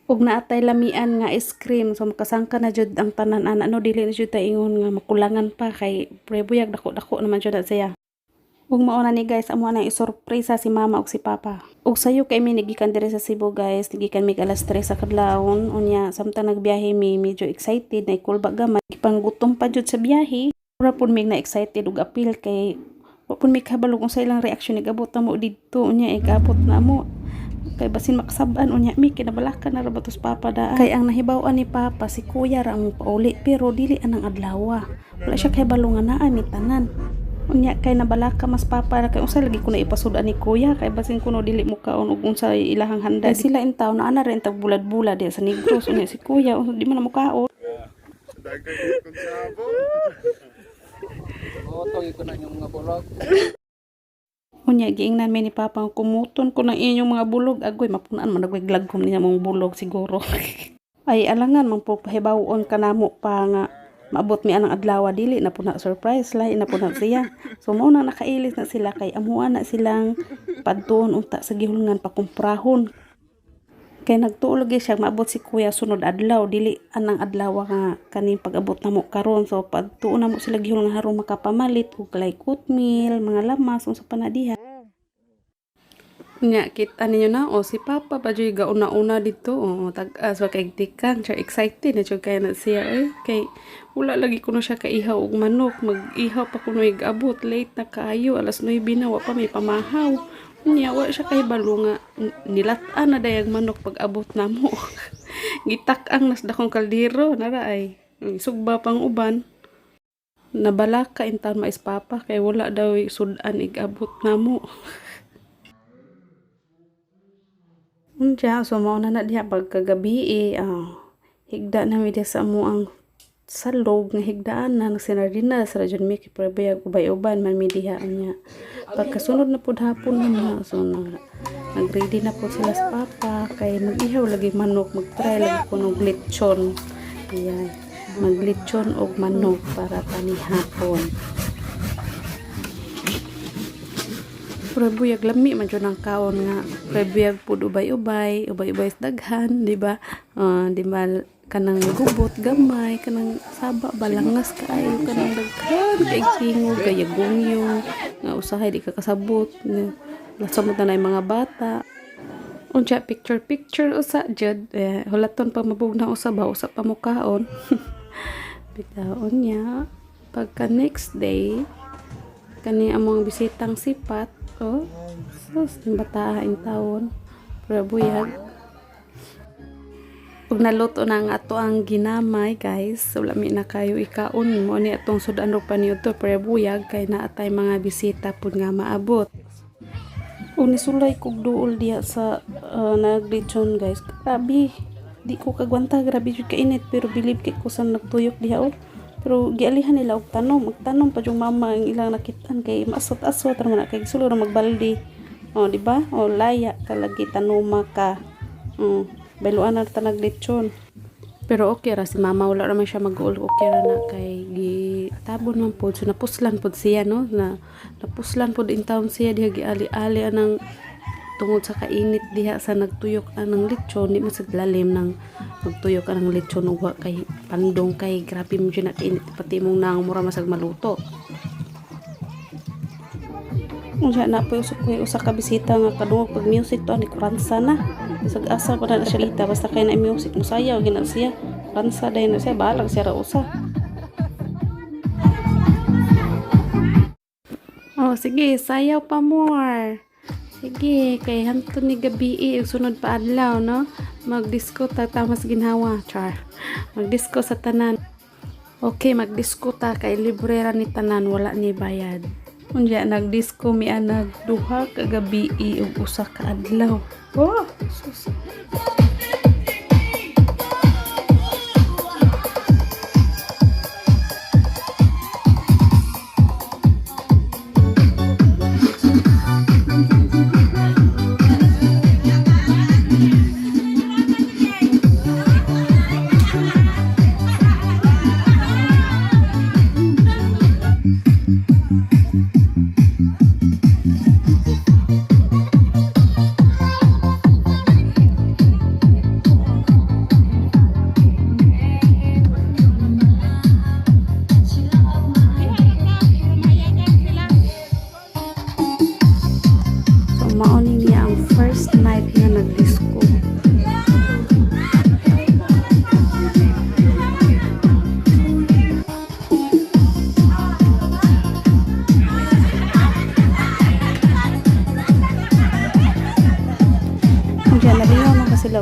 Ug naa tay lamian nga ice cream, so makasangka na jud ang tanan ana, no? Dili na jud ta ingon nga makulangan pa kay prebuyag dako-dako naman jud na siya. Ug mao na ni, guys, amo na isurpresa si Mama ug si Papa. Ug sayo kay mi nigikan diri sa Cebu, guys, nigikan mi alas 3 sa kadlawon. Unya samtang nagbiyahe mi, medyo excited na ikulba gamay, gipanggutom pa jud sa biyahe. Mura pud mi na excited ug apil kay wa pud mi kabalo kung sa ilang reaction nigabot na mo didto. Unya igabot na mo kay basin makasab-an unya mi, kinabalaka na ra ba tos Papa daan. Kay ang nahibaw-an ni Papa, si Kuya ra ang pauli, pero dili anang adlaw. Wala siya kahibalo nga naa mi tanan. Unya kay nabalaka mas Papa na kay unsa lagi ko na ipasud-an ni Kuya, kay basin kuno dili mo kaon ug unsa ilahang handa. Kay sila in town naa na rin tag bulad-bulad diya sa Negros. Unya si Kuya, unsa di man na mo kaon? Daghang kong sabo. Otong ko na inyong mga bulog. Unya giingnan mi ni Papa, "Kumuton ko ng inyong mga bulog." Agoy, mapunan man agoy glagkom niya mong bulog siguro. Ay, alangan man po pahibawon kanamo pa nga maabot mi anang adlaw, dili na po na surprise, lahi na po na siya. So mao na nakailis na sila kay amuan na silang padtuon unta sa gihulngan pakumprahon. Kay nagtuo lagi siya maabot si Kuya sunod adlaw, dili anang adlaw nga kaning pag-abot namo karon. So padtuon namo sila gihulngan aron makapamalit og like oatmeal, mga lamas, unsa pa na diha. Nya kita ninyo na, oh, si Papa pa jud gauna-una dito, oh, tag-as wa kay tikang siya, excited na jud kay na siya oy, kay wala lagi kuno siya kaihaw og manok. Mag-ihaw pa kuno abot late na kaayo, alas 9 na, wa pa may pamahaw. Unya wa siya kahibalo nga nilat-an na dayag manok pag abot namo. Gitak-ang nas dakong kaldero nara ay sugba pang uban. Nabalaka intawn mais Papa kay wala daw sud-an ig-abot namo. Unya, so mao na na diha pagkagabi, higda na mi diha sa amoang salog nga higdaanan, nagsinardinas ra jud mi kay pabaya ubay-uban man mi diha. Unya pagkasunod na pud hapon na, so na nag-ready na pud sila sa Papa kay mag-ihaw lagi manok, mag-try lagi kuno og lechon. Ayan, maglechon og manok para panihapon. Prebuyag lami man jud ang kaon nga prebuyag pud ubay-ubay, ubay-ubay sa daghan, di ba? Di ba kanang gubot gamay, kanang saba balangas kaayo, kanang daghan kay tingog kay gungyo nga usahay di ka kasabot. Samot na mga bata. Unsa, picture picture usa jud eh, hulaton pa mabugna usa ba, usa pa mo kaon. Bitaw niya pagka next day kani among bisitang sipat, oh sus, bata in taon pero buyag. Ug naluto na ang ato ang ginamay, guys. So lami na kayo ikaon mo ni atong sudan pa niyo to, pero buyag kay naatay mga bisita pud nga maabot. Ug nisulay kog duol diha sa naglechon, guys. Grabe. Di ko kagwanta, grabe jud kainit, pero believe kay ko sa nagtuyok diha, oh. Pero gialihan nila og tanom, magtanom pa yung mama ang ilang nakitaan kay maasot-asot ra man na kay sulo ra magbaldi. Oh, di ba? Oh, laya ka lagi tanuma ka. Bayluan na ta naglechon. Pero okay ra si Mama, wala ra man siya mag-uol, okay ra na kay gitabon man pod, so napuslan pod siya, no, na napuslan pod in town siya diha, giali-ali anang tungod sa kainit diha sa nagtuyok anang lechon. Di man sa lalim ng nagtuyok anang lechon ug wa kay pandong kay grabe mo jud na kainit, pati imong nang mura masag maluto. Unsa na po usa ko usa ka bisita nga kadungog pag music to ani kuransa na. Bisag asa pa na siya dita, basta kay na music musayaw gina siya. Kuransa dayon na siya, balag siya ra usa. Oh, sige, sayaw pa more. Sige, kay hantod ni gabi ug sunod pa adlaw, no? Magdisco ta tamas ginhawa, char. Magdisco sa tanan. Okay, magdisco ta kay libre ra ni tanan, wala ni bayad. Unya nagdisco mi anag duha ka gabi ug usa ka adlaw. Oh, sus.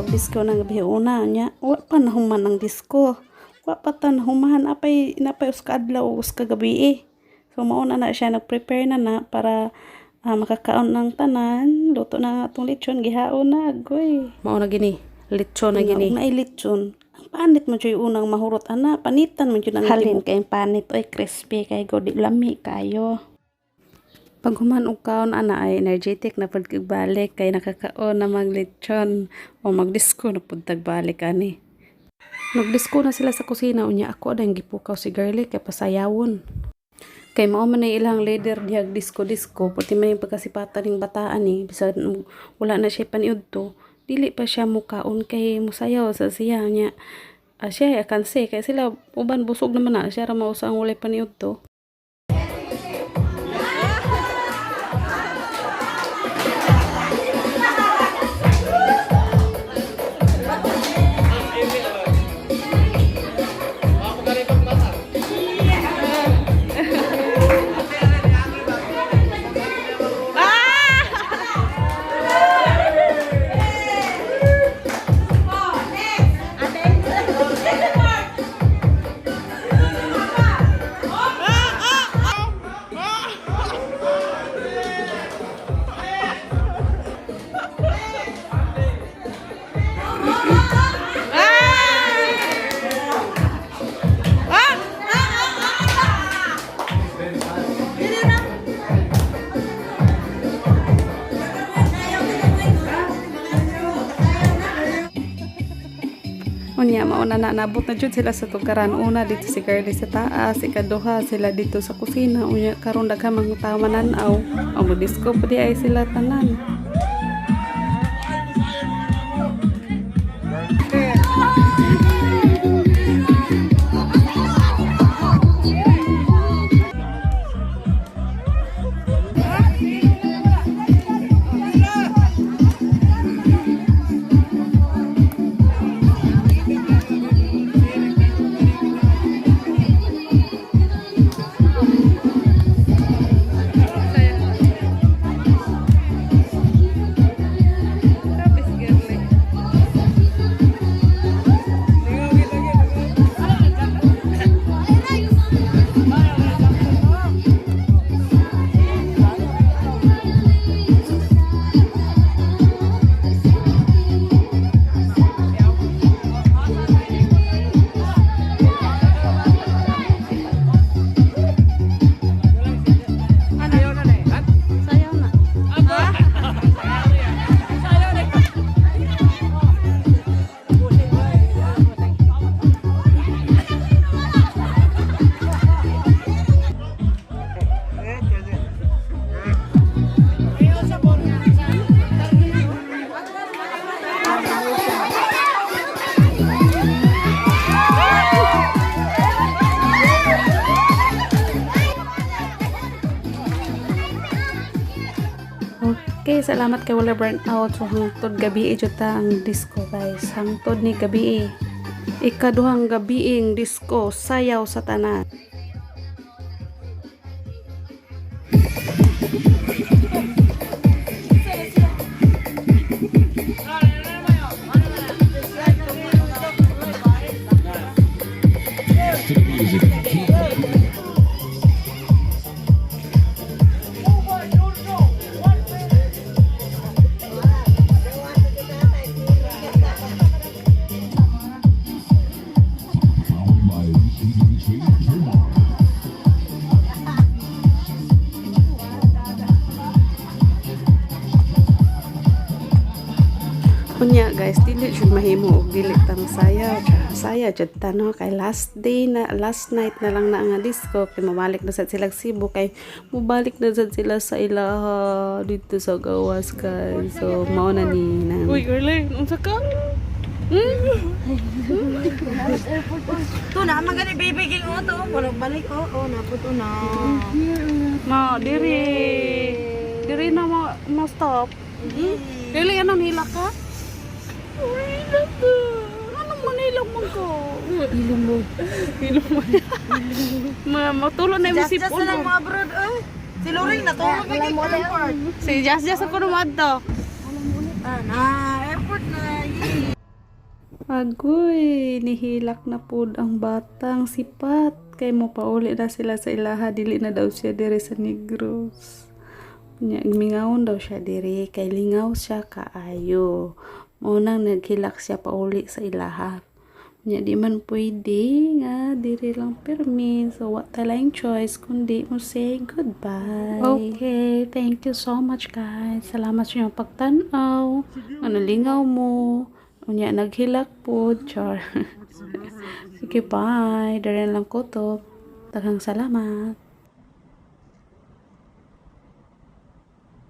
og disco ng gabi una nya. Wa pa nahuman ang disco. Wa pa ta nahuman apay napay usa ka adlaw ug usa ka gabi eh. So mauna na siya, nag-prepare na na para makakaon ng tanan, luto na ang atong lechon, gihaon na, agoy. Mao na gini, lechon na gini. Naay lechon. Ang panit mo jud unang mahurot ana, panitan mo jud ang halin kay panit oy, crispy kay go, di lami kayo. Pag human og kaon ana ay energetic na pud kag balik kay nakakaon na maglechon o magdisco na pud tagbalik ani. Nagdisko na sila sa kusina, unya ako dang gipukaw si girlie kay pasayawon. Kay mao man ay ilang leader dihag disco-disco, pati man yung pagkasipatan ning bataan ni, bisan wala na siya paniudto, dili pa siya mukaon kay musayaw sa siya niya. Ah, siya ay akanse kay sila uban busog naman na siya ra mao sa ang walay paniudto. Unya mauna na nabot na jud sila sa tugaran. Una dito si Girlie sa taas, ikaduha sila dito sa kusina. Unya karon daghan mga tao mananaw. O mo-disco pa di ay sila tanan. Sayaw na. Okay, salamat kay wala burnout. So hangtod gabi jud ta ang disco, guys. Hangtod ni gabi. Ikaduhang gabi ang disco, sayaw sa tanan. To the music. Powered by DJ Jomar. Unya guys, dili jud mahimo og dili ta masayaw. Saya jud ta no kay last day na, last night na lang na nga disco kay mabalik na sad sila Cebu, kay mobalik na sad sila sa ilaha dito sa gawas guys. So mao na ni nang. Uy, girl, unsa ka? To na man gani baby ging o to. Wala balik o. Oh, naputo na. Ma, diri. Diri na mo mo stop. Dili ano nila ka? Uy, nako. Ano mo nilong mo ko? Ilong mo. Ilong mo. Ma, matulo na yung Just sipon just na lang mo. mga abroad oy. Si Loring natulog na kay airport. Si Jas Jas ako naman to. Ah, na airport na. Yee. Agoy, nihilak na pud ang batang sipat. Kay mo pauli na sila sa ilaha, dili na daw siya dire sa Negros. Nya mingawon daw siya dire kay lingaw siya kaayo. Mao nang naghilak siya pauli sa ilaha. Nya di man pwede nga diri lang pirmi. So wa tay laing choice kundi mo say goodbye. Okay, thank you so much, guys. Salamat sa inyong pagtan-aw. Ano lingaw mo. Unya naghilak po, char. Sige, bye. Dere lang ko to. Daghang salamat.